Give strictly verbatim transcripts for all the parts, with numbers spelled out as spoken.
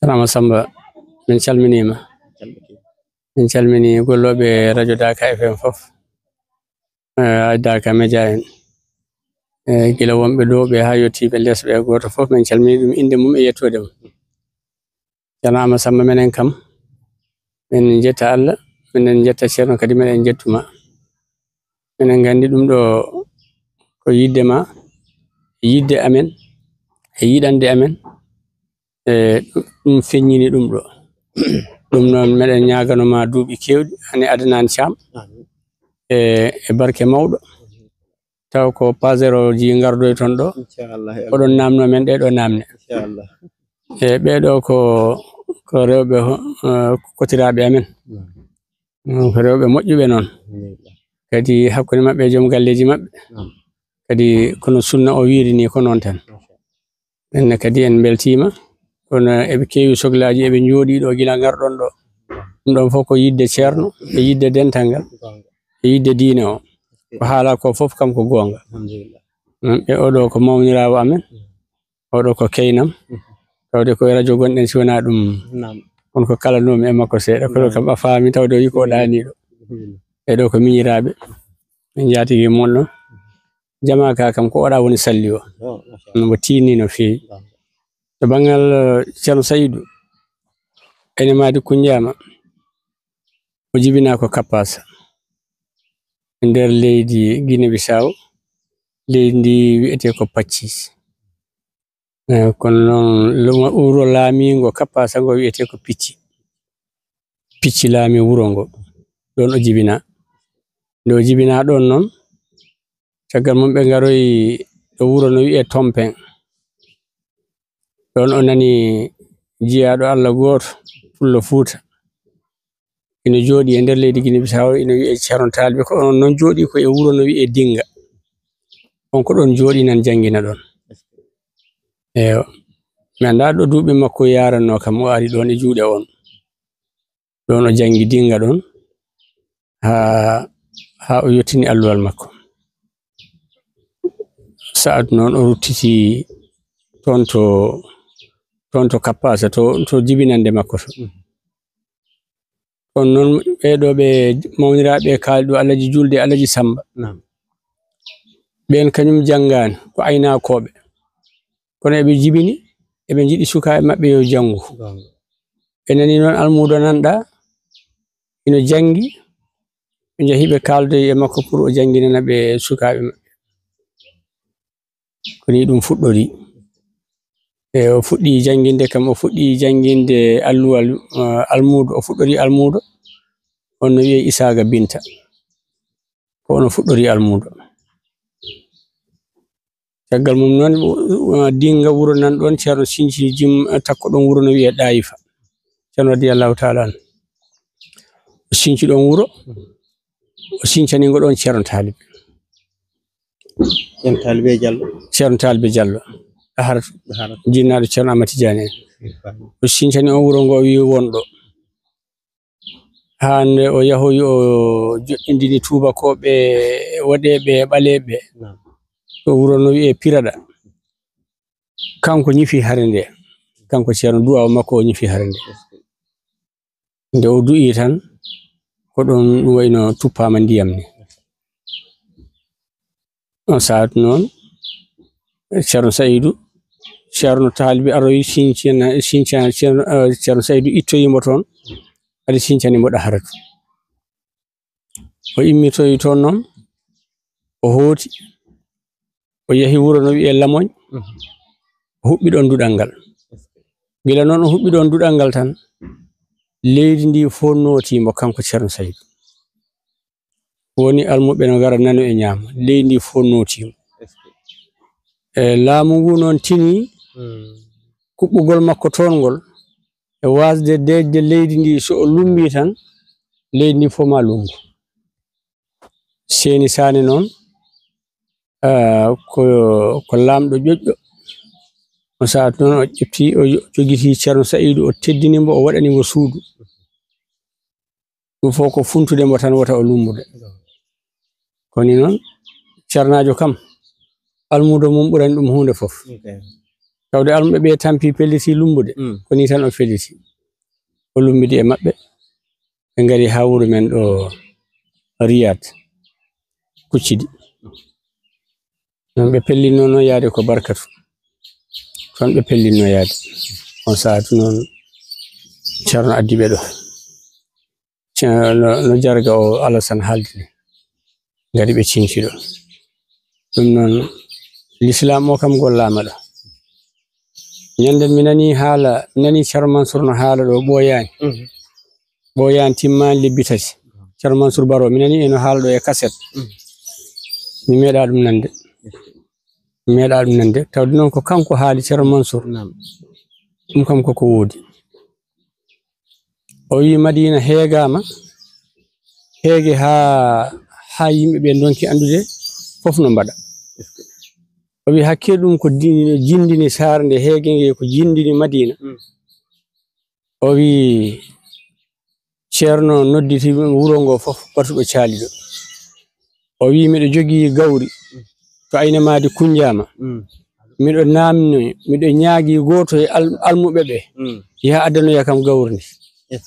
Tanama Samba, min calminiima. Min calminii gollooɓe Radio Daaka F M fof, eh, Daaka Média en. Eh, gila wonɓe dow ɓe haa yettiiɓe les ɓe, gooto fof min calminii ɗum innde mum e yettoode mum. Tanama Samba, menen kam, min njetta Allah, minen njetta Ceerno, kadi minen njettuma. Minen nganndi ɗum ɗo ko yiɗde ma, e yiɗde amen, e yiɗande amen. E ɗum feññini ɗum ɗo. Ɗum noon, meɗen ñaagano ma duuɓi keewɗi, an e Adnan Thiam, e, e barke mawɗo. Taw ko paseroji ngardoyton ɗo. Inchallah. Oɗon namno men ɗe ɗo namne. Inchallah. E ɓeɗo ko, ko rewɓe, eh, kotiraaɓe amen. Mm, ko rewɓe moƴƴuɓe noon. Alhamdulillah. Kadi hakkunde maɓɓe e joom galleeji maɓɓe. Naam. Kadi kono sunna o wiiri ni, ko noon tan. Machallah. Enne kadi en mbeltiima. Kono eɓe keewi soklaaji, eɓe njooɗii ɗo gila ngarɗon ɗo. Ɗum ɗon fof ko yiɗde ceerno, e yiɗde dental ngal, e yiɗde diine o. Ko haala ko fof kam ko goonga. Alhamdulillah. Mm, e oɗo ko mawniraawo amen. Mm. Oɗo ko keynam. Mhm. Tawde ko e radio gonɗen, si wonaa ɗum. Naam. Kono ko kalanoomi e makko seeɗa, kono kam a faami, tawde o yi ko o ɗaaniiɗo. Mhm. E ɗo ko miñiraaɓe. Min njaatigi mon ɗo. Jamaa ka kam ko oɗa woni salli o. Oh, machallah. No mbo tiini no feewi. Naam. To banngal, eh, Ceerno Sayidu, ene Maadi Kunnjaama, o jibinaa ko Kappaasa. E nder leydi Gine Bisaw, leydi ndi wiyetee ko Paccis. Eh, kono noon, luma-, wuro laamiingo Kappaasa ngo wiyetee ko Picci. Picci laami wuro ngo. Ɗoon o jibinaa. Nde o jibinaa ɗoon noon, caggal mum ɓe ngaroyi ɗo wuro no wiyee Tompen. Ɗoon o nani jiyaaɗo Allah gooto, Pullo Fuuta. Ina jooɗii e nder leydi Gine Bisaw, ina wiyee Ceerno Taalibe. Ko onon noon jooɗii ko e wuro no wiyee Dinnga. On ko ɗoon jooɗii nan janngina ɗoon. Eewa. Mi anndaa ɗo duuɓi makko yaarannoo kam, o ari ɗoon e juuɗe on. Ɗoon o janngi Dinnga ɗoon, haa, haa o yottini alluwal makko. Sa'ad noon o ruttiti toon to, toon to Kappaasa, to, to jibinannde makko to. Mhm. Kono noon ɓee ɗoo ɓe mawniraaɓe kaali ɗo Alaji Julde, Alaji Samba. Naam. Ɓeen kañum janngaani, ko aynakooɓe. Kono eɓe jibini, eɓe njiɗi sukaaɓe maɓɓe yo janngu. Goonga. Ɓe nani noon almuudo nanɗa, ino janngi, ɓe njahi ɓe kaaldoyi e makko pour o jannginana ɓe sukaaɓe maɓɓe. Ko nii ɗum fuɗɗori. E o fuɗɗi jannginde kam, o fuɗɗi jannginde alluwal, eh, almuudo, o fuɗɗori almuudo. On no wiyee Isaaga Binta. Ko on o fuɗɗori almuudo. Caggal mum noon, uh, Dinnga wuro nan ɗoon, Ceerno sinci jim, uh, takko ɗoon wuro no wiyee Ɗaayifa. Ceerno radiyallahu taala anhu. O sinci ɗoon wuro, o sincani ngo ɗoon Ceerno Taalibe. Ceerno Taalibe Jallo. Ceerno Taalibe Jallo. Ɗaharatu. Ɗaharatu. Jinnaaɗo Ceerno Amadu Tijaani en. O sincani on wuro ngo, o wiyi won ɗo. Haa nde o yahoyi, o joɗɗindini tuubakooɓe, waɗeeɓe, ɓaleeɓe. Naam. Ɗo wuro no wiyee Piraɗa. Kanko ñifi hare nde. Kanko Ceerno, duwaaw makko o ñifi hare nde. Nde o du'ii tan, ko ɗoon ɗum wayno tuppaama ndiyam ni. On saatu noon, Ceerno Sa'iidu, Ceerno Taalibi aroyi Sincina, Sincina, Ceerno, eh, Ceerno Sa'iidu ittoyi mo toon, adi sincani mo Ɗaharatu. O immitoyi toon noon, o hooti, o yahi wuro no wiyee Lamoñ, mhm, o huɓɓi ɗoon duɗal ngal. Gila noon o huɓɓi ɗoon duɗal ngal tan, leydi ndi fof nootii mo kanko Ceerno Sa'iidu. Woni almuɓɓe no ngara nano e ñaama. Leydi ndi fof nootiima. E laamu ngu noon tini, hmm, kuɓɓugol makko toon ngol, e waasde deeƴde leydi ndi, so o lummbii tan, leydi ndi fof maa lunngu. Seeni Saane noon, ah, ko, ko laamɗo ƴoƴɗo. On saatu noon o ƴefti, o jo-, jogitii Ceerno Sa'iidu, o teddini mbo, o waɗani mbo suudu. Ɗum fof ko funtude mbo tan wota o lummude. Ko nii noon, ceernaajo kam, almuudo mum ɓurani ɗum huunde fof. Ok. Tawde almuɓe ɓe tampi pelliti lumbude, mm, ko ni tan o felliti. O lumbidi e maɓɓe, ɓe ngari haa wuro men ɗo Riyad, Kuccidi. Noon ɓe pellinno noon yaade ko Barkatu. Toon ɓe pellinno yaade. On saatu noon Ceerno addi ɓe ɗo. Ce-, no, no jarga o Alasan haaldini. Ngari ɓe ciñci ɗo. Ɗum noon, lislaam o kam gollaama ɗo. Ñande mi nani haala, mi nani Ceerno Mansuur no haala ɗo ɓooyaani. Mhm. Ɓooyaani timmaani lebbi tati. Ceerno Mansuur Baro, mi nani eno haala ɗo e kaset. Mhm. Mi meeɗaa ɗum nande. Mi meeɗaa ɗum nande. Tawde noon ko kanko haali Ceerno Mansuur. Naam. Ɗum kam koko woodi. O wi Madiina heegaama, heege haa, haa yimɓe ɓe ndonki anndude fof no mbaɗa. O wi hakke ɗum ko di-, jindini saare nde heege nge ko jindini Madiina. Mm. O wi Ceerno nodditi wuro ngo fof batuɗo caaliɗo. O wi miɗo jogii gawri to Ayne Maadi Kunjaama. Mm. Miɗo naamni, miɗo ñaagi gooto e al-, almuɓe ɓe. Mm. Yaha addanoya kam gawri ndi. Yes.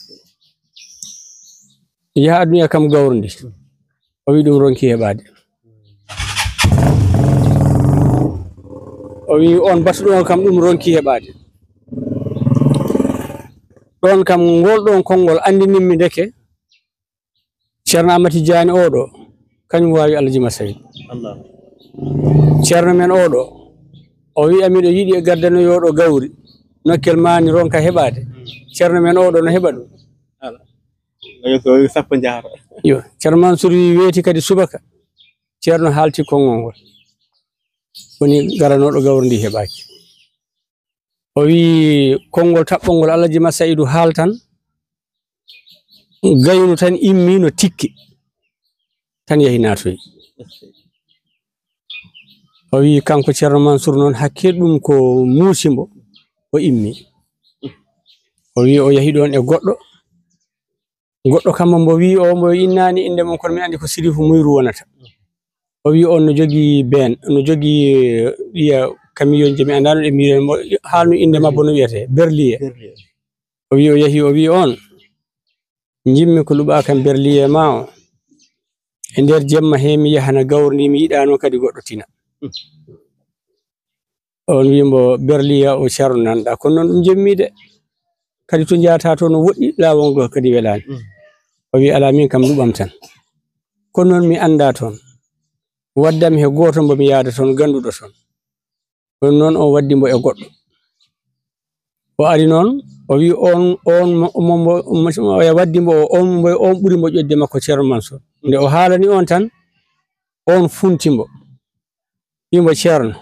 Yaha addanoya kam gawri ndi. Mm. O wi ɗum ronki heɓaade. O wi on batuɗo on kam ɗum ronki heɓaade. Ɗon kam ngol ɗon konngol anndinimmi ndeke Ceerno Amati Jaani oɗo, kañum waawi Alhaji Masayid. Allah. Ceerno men oɗo, o wi'a miɗo yiɗi e gaddanoyo oɗo gawri, nokkel maani ronka heɓaade. Hmm. Ceerno men oɗo no heɓa ɗum. Ala. Ayo, so wi sappo njahata. Yo, Ceerno Mansuur wi weeti kadi subaka. Ceerno haalti konngol ngol. Woni garanooɗo gawri ndi heɓaaki. O wi konngol taɓɓongol Alhaji Masaidu haal tan, gaynu tan immi no tikki, tan yahi naatoyi. O wi kanko Ceerno Mansuur noon hakke ɗum ko muusi mbo, o immi. O wi o yahi ɗoon e goɗɗo, goɗɗo kamma mbo wi o mbo innaani innde mum, kono mi anndi ko Sirifu Muyru wonata. O wi on no jogii been, no jogii, eh, ɗiya kamiyonji, mi anndaa no ɗe mbiyeten mo, haalnu innde mabbo no wiyetee, Berliye. Berliye. O wi o yahi, o wi on, njimmi ko luɓaa kam Berliye ma o. E nder jemma he mi yahana gawri ndi, mi yiɗaa noon kadi goɗɗo tina. Hmm. On wi mbo Berliya o Ceerno nanɗa, kono noon ɗum jemmi de. Kadi to njahata to no woɗɗi, laawol ngol kadi welaani. Mm. O wi alaa, min kam luɓam tan. Kono noon mi anndaa toon. Waddam he gooto mbo mi yaada toon, gannduɗo toon. Ɗum noon o waddi mbo e goɗɗo. O ari noon, o wi on, on mo, mo, mo, mo, o waddi mbo o, on mbo, on ɓuri mbo ƴoƴde makko Ceerno Mansuur. Nde o haalani on tan, on funti mbo. Wi mbo Ceerno,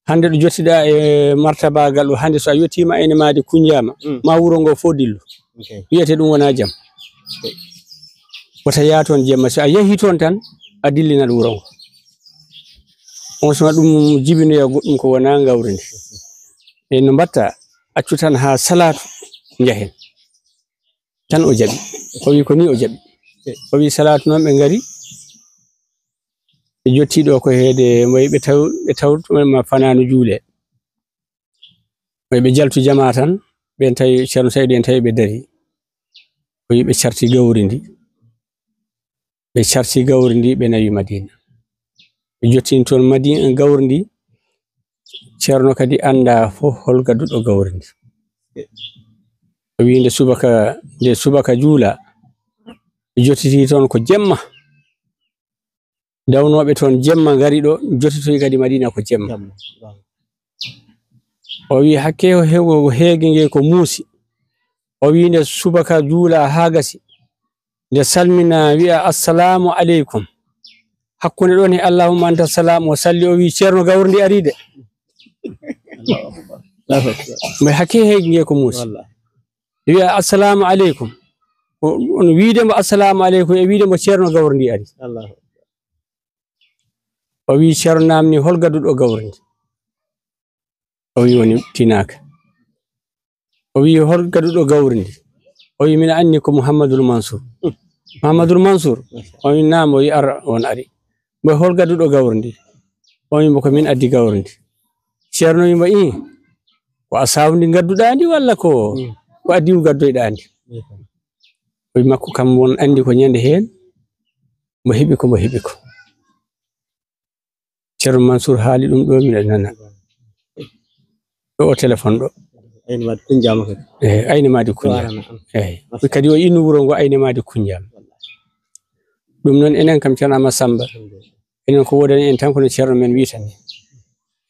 hannde ɗo jottiɗaa e martabaagal ɗo, hannde so a yottiima Ayne Maadi Kunjaama, mm, ma wuro ngo fof dillu. Ok. Wiyete ɗum wonaa jam. Ok. Wota yaa toon jemma, so a yahii toon tan, a dillinat wuro ngo. On suma ɗum jibinoya goɗɗum ko wonaa ngawri ndi. E no mbatta, accu tan haa salaatu njahen. Tan o jaɓi. O wi ko ni o jaɓi. O wi salaatu noon ɓe ngari, ɓe jotti ɗo ko heede, mo ɓe taw, ɓe taw ma fanaanu juule. Mo ɓe jaltu jamaa tan, ɓen tawi Ceerno Saydu en tawi ɓe dari. O wi ɓe carti gawri ndi. Ɓe carti gawri ndi, ɓe nawi Madiina. Ɓe jottini toon Madi-, gawri ndi. Ceerno kadi anndaa fof hol gadduɗo gawri ndi. O wi nde subaka, nde subaka juula, ɓe jottiti toon ko jemma. Dawnooɓe toon jemma ngari ɗo, jottitoyi kadi Madiina ko jemma. Jemma, waaw. O wi hakke o heewo heege nge ko muusi. O wi nde subaka juula haa gasi. Nde salmina wi'a, "Assalaamu aleykum." Hakkunde ɗoon e "Allahumma anta salam" o salli, o wi, "Ceerno, gawri ndi ari de." Allahu Akbar. Mbo hakke heege nge ko muusi. Wallah. Wi'a, "Assalaamu aleykum." O, on wiide mbo, "Assalaamu aleykum," e wiide mbo, "Ceerno, gawri ndi ari." Allahu Akbar. O wi, "Ceerno, naamni hol gadduɗo gawri ndi?" O wi, "Woni tinaaka." O wi, "Hol gadduɗo gawri ndi?" O wi, "Mina anndi ko Muhammadul Mansuur." "Muhammadul Mansuur?" O wi, "Naam." O wi, "Ar, on ari." Mbo, "Hol gadduɗo gawri ndi?" O wi, "Mbo ko min addi gawri ndi." Ceerno wiimo, "Ii, ko a sawndi ngadduɗaa ndi walla ko, mm, ko addi ngu gaddoyɗaa ndi?" Mm. O wi makko kam won anndi ko ñande heen, mo heɓi ko, mo heɓi ko. Ceerno Mansour haali ɗum ɗo, miɗo nana. Ɗo o téléphone ɗo. Ayni Madi Kunjaama kadi. Eh, Ayni Madi Kunjaama. Ɗo arana am. Eyi. Kadi o innu wuro ngo Ayni Madi Kunjaama. Ɗum noon enen kam Ceerno Amadou Samba. Enen ko woodani en tan ko no Ceerno men wiitani.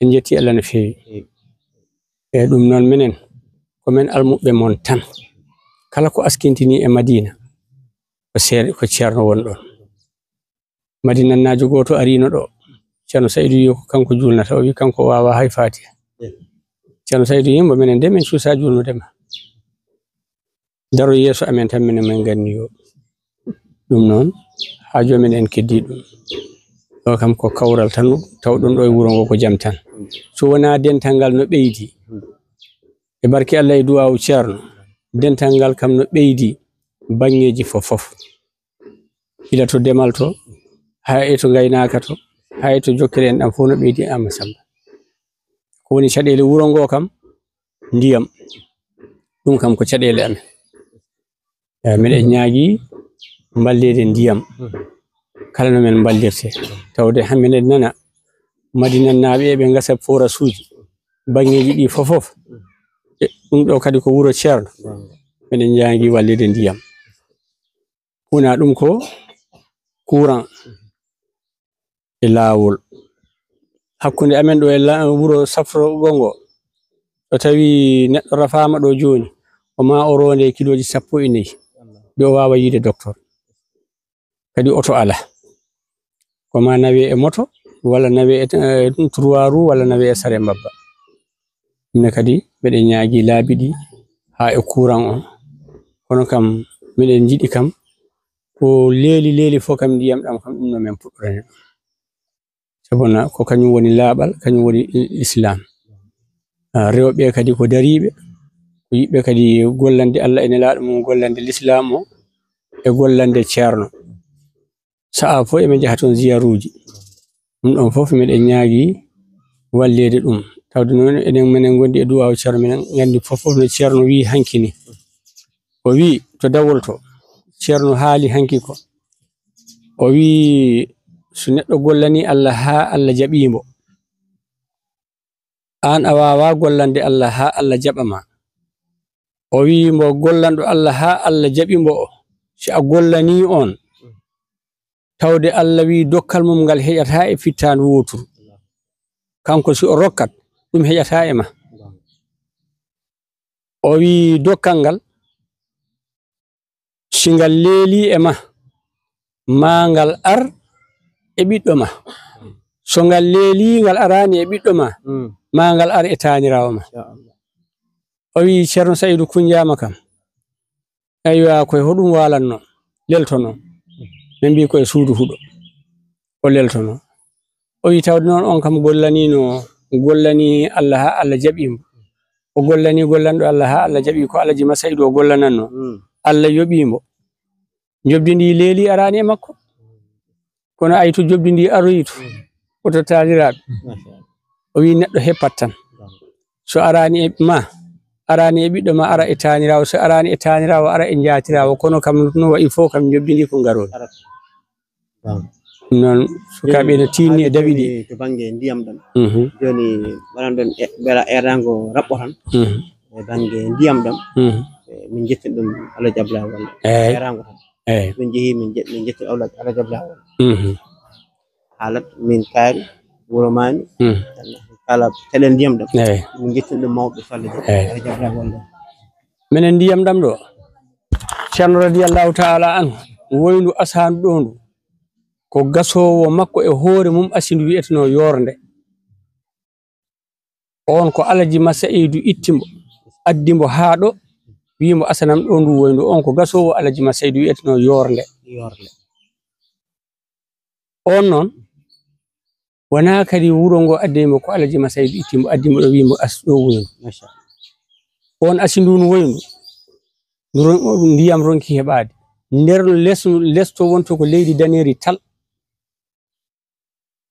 En njetti Allah no feewi. Eyi. Eyi, ɗum noon minen, ko men almuɓɓe mon tan. Kala ko askintini e Madina, ko seer-, ko Ceerno won ɗon. Madinannaajo gooto ariino ɗo. Ceerno Saydu wi ko kanko juulnata, o wi kanko o waawaa hay Faatiha. Ceerno Saydu wi mo, "Minen de min cuusaa juulnude ma. Daro yeeso amen tan, minen min ganni yo." Ɗum noon, haa joomen en keddii ɗum. Ɗo kam ko kawral tan, tawɗon ɗo e wuro ngo ko jam tan. So wonaa dental ngal no ɓeydi. E barke Allah e duwaawu Ceerno, dental ngal kam no ɓeydi baŋŋeeji fof fof. Gila to demal to, haa e to ngaynaaka to, haa e to jokkere en ɗam fof no ɓeydi Amadou Samba. Ko woni caɗeele wuro ngo kam, ndiyam. Ɗum kam ko caɗeele amen. Eh, miɗen ñaagi mballeede ndiyam. Kala no men mballirte. Tawde haa miɗen nana Madinannaaɓe eɓe ngasa forasuuji. Baŋŋeeji ɗi fof fof. E ɗum ɗo kadi ko wuro Ceerno. Miɗen ñaagi walleede ndiyam. Wona ɗum ko courant e laawol. Hakkunde amen ɗo e la-, wuro safrogol ngo, so tawi neɗɗo rafaama ɗo jooni, o ma o ronde kilooji sappo e nayi, de o waawa yiide docteur. Kadi oto alaa. Ko ma nawe e moto, walla nawe e, eh, trois roues, walla nawe e sare mbabba. Minen kadi, miɗen ñaagi laabi ɗi haa e courant on. Kono kam, miɗen njiɗi kam, ko leeli leeli fof kam, ndiyam ɗam kam, ɗum no men puɗɗorani ɗum. Sabu na ko kañum woni laaɓal, kañum woni Lislaam. Ah, rewɓe kadi ko dariiɓe, ko yiɗɓe kadi gollande Allah e Nelaaɗo mum, gollande Lislaam o, e gollande Ceerno. Sa'a fof eɓe njaha toon ziyaaruuji. Ɗum ɗoon fof miɗen ñaagi walleede ɗum. Tawde noon enen menen ngondi e duwaaw Ceerno, minen nganndi fof fof no Ceerno wii hanki ni. O wii to Dawol to, Ceerno haali hanki ko. O wii so neɗɗo gollanii Allah haa Allah jaɓii mbo, aan a waawaa gollande Allah haa Allah jaɓa ma. O wii mbo gollanɗo Allah haa Allah jaɓi mbo o, si a gollanii oon, tawde Allah wii dokkal mum ngal heƴataa e fittaandu wooturu. Kanko si o rokkat, ɗum heƴataa e ma. O wii dokkal ngal, si ngal leelii e ma, maa ngal ar e ɓiɗɗo ma. So ngal leelii, ngal araani e ɓiɗɗo ma, mm, maa ngal ar e taaniraawo ma. Inchallah. O wii, Ceerno Saydu Kunjaama kam, aywa, koye hoɗum waalanno, leltono? Min mbii, koye suudu huɗo o leltono. O wii, tawde noon on kam gollaniino, gollanii Allah haa Allah jaɓii mbo. O gollanii gollanɗo Allah haa Allah jaɓii, ko Alaji Ma Saydu o gollanatno. Mm. Allah yoɓii mbo. Njoɓdi ndi leeli araani e makko. Kono ay to njoɓdi ndi aroyi to, mm, o to taaniraaɓe. Machallah. O wii neɗɗo heppat tan. So araani e ma, araani e ɓiɗɗo ma, ara e taaniraawo. So araani e taaniraawo, ara e njaatiraawo. Kono kam no wayi fof kam njoɓdi ndi ko ngaroori. Arat. Waaw. Ɗum noon, sukaaɓe ene tiinni e daɓi ɗi. To bannge ndiyam ɗam. Mhm. Jooni, waɗan ɗon e-, mbela eeraango raɓɓo tan. Mhm. E bannge ndiyam ɗam. Mhm. E, min njettin ɗum Alaji Ablaye Walla. Eey. Eeraango tan. Eey. Min njehi, min nje-, min njettin Alaji, Alaji Ablaye Walla. Mhm. Haalat min kaari, wuro maani. Mhm. Kala caɗeele ndiyam ɗam. Eey. Min njettin ɗum mawɓe Falle Dia. Eey. Alaji Ablaye Walla. Minen ndiyam ɗam ɗo, Ceerno radiyallahu ta'ala anhu, woyndu asaandu ɗo ndu, ko gasoowo makko e hoore mum asindu wi'etenoo Yoorde. On ko Alaji Ma Saydu itti mbo, addi mbo haa ɗo, wii mbo asanam ɗo ndu woyndu. On ko gasoowo Alaji Ma Saydu wi'etenoo Yoorde. Yoorde. On noon, wonaa kadi wuro ngo addi mo, ko Alaji Ma Saydu itti mo, addi mo ɗo, wii mo as ɗo woyndu. Machallah. On asi ndun woyndu, ndu ron-, ndiyam ronki heɓaade. Nder les, les to wonto ko leydi daneeri tal.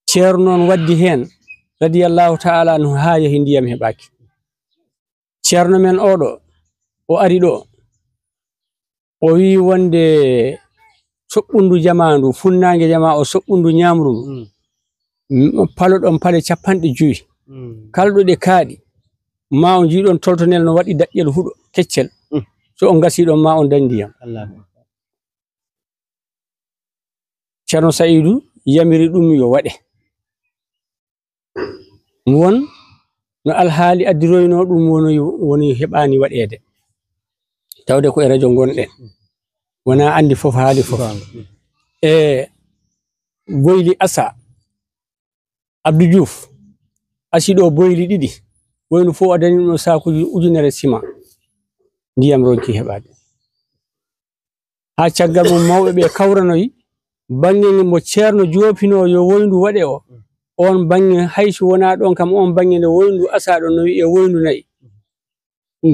Ceerno noon waddi heen radiyallahu ta'ala anhu, haa yahi ndiyam heɓaaki. Ceerno men oɗo, o ari ɗo, o wi'i wonde soɓɓundu jamaandu, funnaange jamaa o soɓɓundu ñaamru ndu. Mm. M-, paloɗon pale capanɗe jowi. Mm. Kala ɗo ɗe kaaɗi, ma o njiiɗon toltonel no waɗi daƴƴel huɗo keccel. Mm. So on ngasi ɗon, ma on dañ ndiyam. Allahu Akbar. Ceerno Sa'iidu yamiri ɗum yo waɗe. Won no alhaali addiroynoo ɗum woni, woni heɓaani waɗeede. Tawde ko e rajo ngonɗen. Wonaa anndi fof haali fof. E boyli asa, Abdou Diouf, asi ɗo boyli ɗiɗi. Woynu fof o dañi ɗum saakuji ujunere sima. Ndiyam ronki heɓaade. Haa caggal mum, mawɓe ɓe kawranoyi, baŋŋe mo ceerno joopinoo yo woyndu waɗe o, oon baŋŋe, hay so wonaa ɗoon kam, oon baŋŋe nde woyndu asaa ɗoon, no wi'ee woyndu na'i.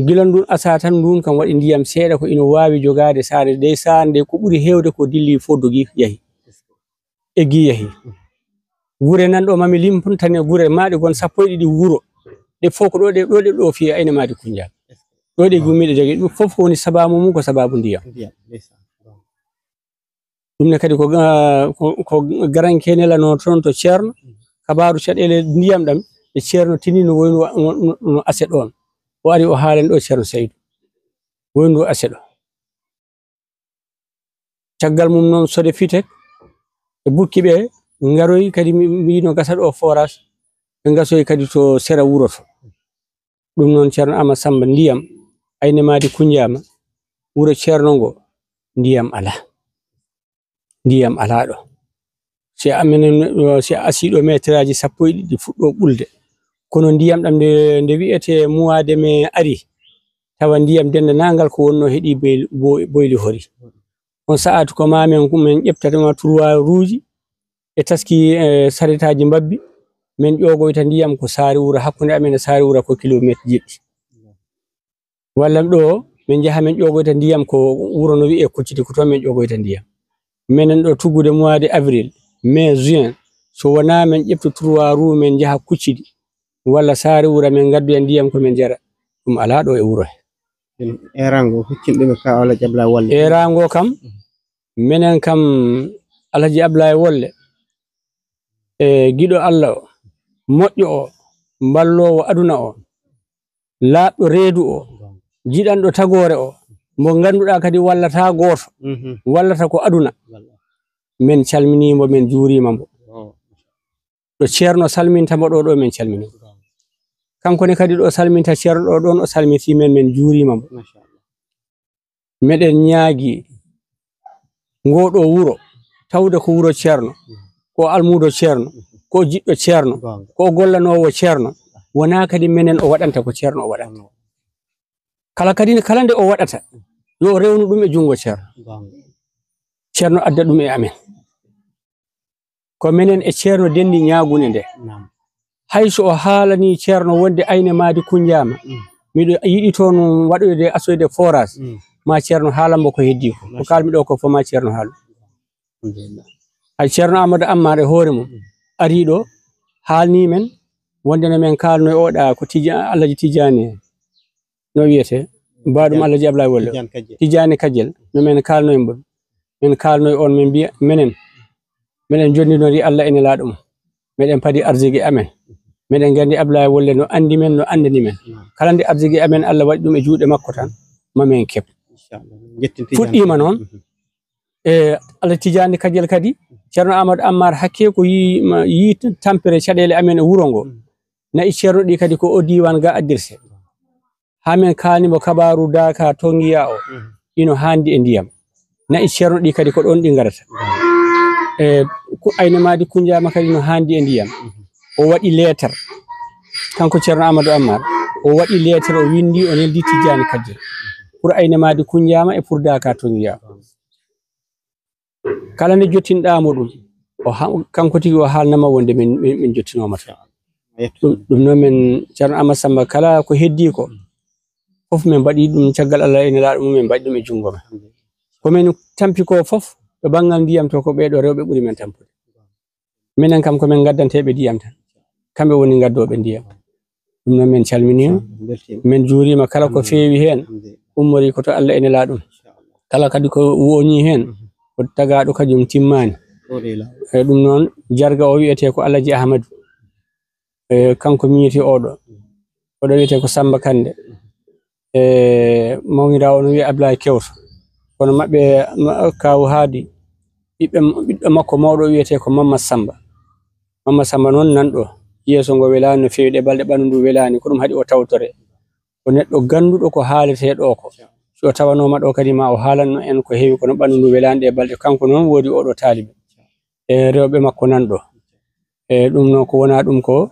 Gila ndun asaa tan, ndun kam waɗi ndiyam seeɗa, ko ina waawi jogaade saare, dey saare nde ko ɓuri heewde ko dilli fof dogi yahi. Eggi yahi. Gure nan ɗo mami limtane gure maaɗe gon sappo e ɗiɗi wuro. Ɗe fof ko ɗo ɗe, ɗo ɗe ɗo fii Ayne Maadi Kunnjaaɓe. Ɗo ɗe gummiiɗe jogi. Ɗum fof ko woni sabaabu mum ko sabaabu ndiyam. Ndiyam, ndeysaan. Ɗum ne kadi ko ga-, ko, ko garanke nelanoo toon to ceerno. Kabaaru caɗeele ndiyam ɗam, e ceerno tini no woynu wa-, no, no, no ase ɗoon. O ari o haalen ɗo ceerno Saydu. Woyndu ase ɗo. Caggal mum noon, Sode Fitek e Bukki ɓe ngaroyi kadi, mi, mbiino gasa ɗo forage, ɓe ngasoyi kadi to sera wuro to. Ɗum noon, Ceerno Aamadu Sammba, ndiyam, Ayne Maadi Kunnjaama, wuro ceerno ngo, ndiyam alaa. Ndiyam alaa ɗo. Si a, menen, si a asii ɗo meeteraaji sappo e ɗiɗi fuɗɗo ɓulde. Kono ndiyam ɗam nde, nde wi'etee mois de mai ari, tawa ndiyam denndaangal ko wonnoo heɗi boy-, boy-, boyli hori. On sa'aatu ko maa men, men ƴeftatma turwaaruuji e taski, e saretaaji mbabbi, men ƴoogoyta ndiyam ko saare wuro, hakkunde amen e saare wuro ko kilomeeter jeɗɗi. Walla ɗo, men njaha men ƴoogoyta ndiyam ko wuro no wi'ee Kuccidi, ko toon men ƴoogoyta ndiyam. Menen ɗo tuggude mois de avril, mai, juin, so wonaa men ƴeftu turwaaru, men njaha Kuccidi, walla saare wuro, men ngaddoya ndiyam ko men njara, ɗum alaa ɗo e wuro he. Erango, huccin ɗum e ka Alhaji Ablaye Wolle. Erango kam, menen kam, Alhaji Ablaye Wolle, e giɗo Allah o, moƴƴo o, mballoowo aduna o, laaɓɗo reedu o, jiɗanɗo tagoore o, mo ngannduɗaa kadi wallataa gooto, mhm, wallata ko aduna. Wallahi. Men calminii mbo, men juuriima mbo. Oh. Ɗo ceerno salminta mbo ɗo, ɗo men calminii mbo. Kanko ne kadi ɗo salminta ceerno ɗo, ɗoon o salmitii men, men juuriima mbo. Machallah. Meɗen ñaagi ngoo ɗoo wuro, tawde ko wuro ceerno, ko almuudo ceerno, ko jiɗɗo ceerno, goonga, ko gollanoowo ceerno, wonaa kadi menen o waɗanta, ko ceerno o waɗanta. Goonga. Kala kadi, kala nde o waɗata, yo o rewnu ɗum e junngo ceerno. Goonga. Ceerno adda ɗum e amen. Ko menen e ceerno denndi ñaagunde nde. Naam. Hay so o haalanii ceerno wonde Ayne Maadi Kunnjaama, mm, miɗo yiɗi toon waɗoyde, asoyde forage, mm, ma ceerno haalan mbo ko heddii ko. Ko kaalmi ɗo ko fof ma ceerno haalu. Alhamdulillah. Hay ceerno Amadou Ammar e hoore mum, mm, arii ɗo, haalnii men wonde no men kaalnoy oɗa ko Tija-, Alhaji Tijaani no wiyetee, mbaaɗum Alhaji Ablaye Wolle. Tijaani Kajjel. Tijaani Kajjel, no men kaalnoy mbo. Men kaalnoy on, men mbiya, menen, meɗen jondinori Allah e Nelaaɗo mum. Meɗen padi arsigi amen. Meɗen nganndi Ablaye Wolle no anndi men, no anndani men. Kala nde arsigi amen Allah waɗi ɗum e juuɗe makko tan, ma men keɓ. Inchallah. Fuɗɗiima noon. Mhm. E Alhaji Tijaani Kajjel kadi, Ceerno Amadou Ammar hakke ko yii, ma, yii tampere caɗeele amen e wuro ngo. Mhm. Na'i ceerno ɗi kadi ko o diiwaan ga addirse. Haa men kaalni mo kabaaru daaka tongiyaa o, mhm, ino haandi e ndiyam. Na'i ceerno ɗi kadi ko ɗoon ɗi ngarata. Mhm. E, ku-, Ayne Maadi Kunnjaama kadi no haandi e ndiyam. Mhm. O waɗi leetar. Kanko Ceerno Amadou Ammar, o waɗi leetar, o winndi, o neldi Tijjaani Kajjel. Pour Ayne Maadi Kunnjaama e pour daaka tongiyaa o. Kala nde jottinɗaa mo ɗum, o ha-, kanko tigi o haalnama wonde min, min, min jottinooma tan. Ɗum, ɗum noon min, Ceerno Amadou Sammba, kala ko heddii ko, fof min mbaɗi ɗum caggal Allah e Nelaaɗo mum, min mbaɗi ɗum e junngo men. Ko min tampi ko fof, ɗo banngal ndiyam to, ko ɓee ɗo rewɓe ɓuri men tampude. Minen kam ko min ngaddanteeɓe ndiyam tan. kamɓe woni ngaddooɓe ndiyam. Ɗum noon, min calminii on, min njuuriima kala ko feewi heen, ummorii ko to Allah e Nelaaɗo mum. Kala kadi ko wooñii heen, ko tagaaɗo kañum timmaani. E ɗum noon, jarga o wiyetee ko Alaji Ahmadu. E kanko miñiti oɗo. Oɗo wiyetee ko Samba Kande. E mawniraawo no wiyee Ablaye Kewto. Kono maɓɓe, ma-, Kaawu Haadi, ɓiɓɓe, ɓiɗɗo makko mawɗo wiyetee ko Mamma Samba. Mamma Samba noon nan ɗo. Yeeso ngo welaani no feewi, ɗe balɗe ɓanndu ndu welaani, ko ɗum haɗi o tawtore. Ko neɗɗo gannduɗo ko haaletee ɗo ko. Si o tawanooma ɗo kadi ma o haalanno en ko heewi, kono ɓanndu ndu welaani ɗe balɗe. Kanko noon woodi oɗo taalibe. E rewɓe makko nan ɗo. E ɗum noon ko wona ɗum ko,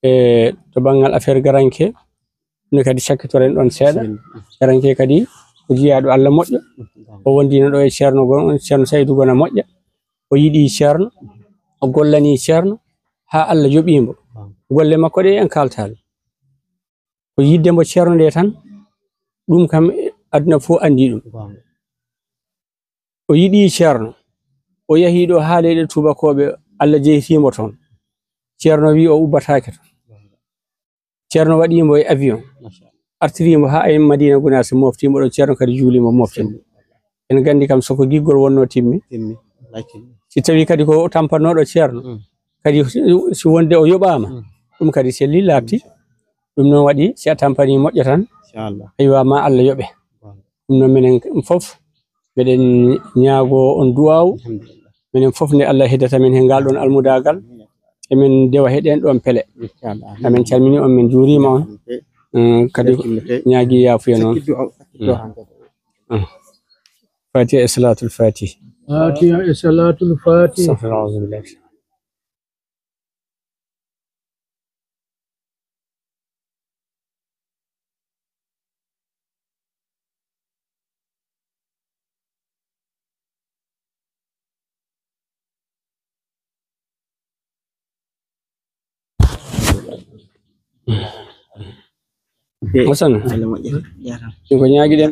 e to banngal affaire garanke, ɗum kadi cakkitoren ɗon seeɗa. Garanke kadi ko jiyaaɗo Allah moƴƴo. O wondiino ɗo e Ceerno gon, Ceerno Saydu Gona moƴƴa. O yiɗi Ceerno, o gollani Ceerno haa Allah yoɓii mbo. Golle makko ɗe en kaaltaali. Ko yidde mbo Ceerno nde tan, ɗum kam aduna fof anndi ɗum. O yiɗi Ceerno, o yahi ɗo haa leyɗe tuubakooɓe, Allah jeytii mbo toon. Ceerno wi o ubbataake toon. Ceerno waɗi mbo e avion, artiri mbo haa e Madina Gunaas, mofti mbo ɗo, Ceerno kadi juuli mbo, mofti mbo. En nganndi kam, so ko giggol wonno timmi. Timmi. Wallahi timmi. Si tawi kadi ko tampannooɗo Ceerno, mm, kadi si, si wonde o yoɓaama, mm, ɗum kadi selli, laaɓti. Ɗum noon waɗi, si a tampanii moƴƴa tan, inchallah, aywa, ma Allah yoɓe. Ɗum noon minen fof, meɗen ñaagoo on duwaawu. Alhamdulillah. Minen fof nde Allah heddata min he ngal ɗon almudaagal, emin dewa he ɗeen ɗon pele. Inchallah. Amin calminii on, min njuuriima on. Mm, kadi ñaagii yaafuya noon. Mm. Mm. Fatiha e Salaatul Fatiha. Fatiha e Salaatul Fatiha. Astaghfirullah, auzubillah. Hasan. Ɗum ko ñaagiɗen.